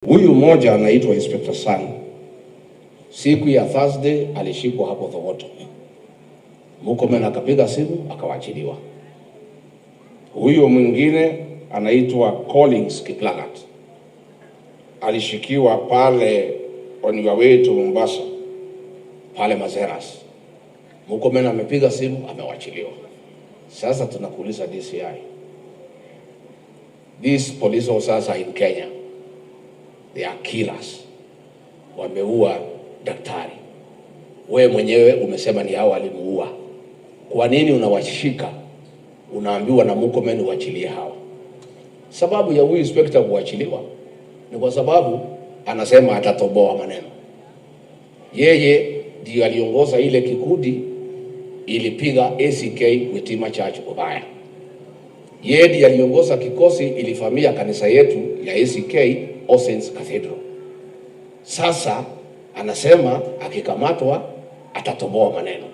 Huyu mmoja anaitwa Inspector Sang. Siku ya Thursday alishikwa hapo Thogoto. Murkomen akapiga simu akawachiliwa. Huyo mwingine anaitwa Collins Kiplagat alishikiwa pale on your way to Mombasa pale Mazeras. Murkomen amepiga simu amewachiliwa. Sasa tunakuuliza DCI, these police officers are in Kenya, they are killers, wameua daktari. Wewe mwenyewe umesema ni hao walimuua. Kwa nini unawashika? Unaambiwa na Murkomen uachilie hawa. Sababu ya huyu inspector kuachiliwa ni kwa sababu anasema atatoboa maneno. Yeye ndiyo aliongoza ile kikundi ilipiga ACK Witima Church Othaya. Yeye ndiye aliongoza kikosi ilivamia kanisa yetu ya ACK All Saints Cathedral. Sasa anasema akikamatwa atatoboa maneno,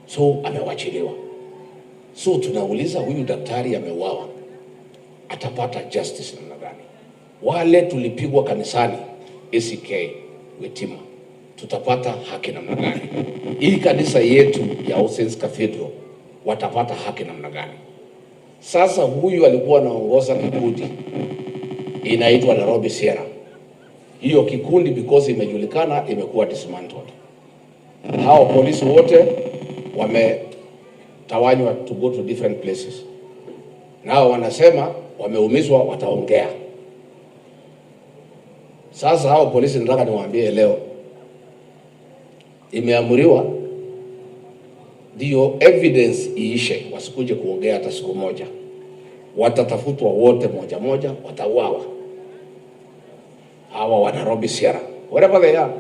so amewachiliwa. So tunauliza huyu daktari ameuawa, atapata justice namna gani? Wale tulipigwa kanisani ACK Witima, tutapata haki namna gani? Hii kanisa yetu ya All Saints Cathedral watapata haki namna gani? Sasa huyu alikuwa anaongoza kikundi inaitwa Nairobi Sierra. Hiyo kikundi because imejulikana imekuwa dismantled. Hao polisi wote wametawanywa to go to different places. Nao wanasema wameumizwa, wataongea. Sasa hao polisi nataka niwaambie leo, imeamriwa ndio evidence iishe, wasikuje kuongea hata siku moja. Watatafutwa wote moja moja, watauawa. Hawa wa Nairobi Sierra, wherever they are.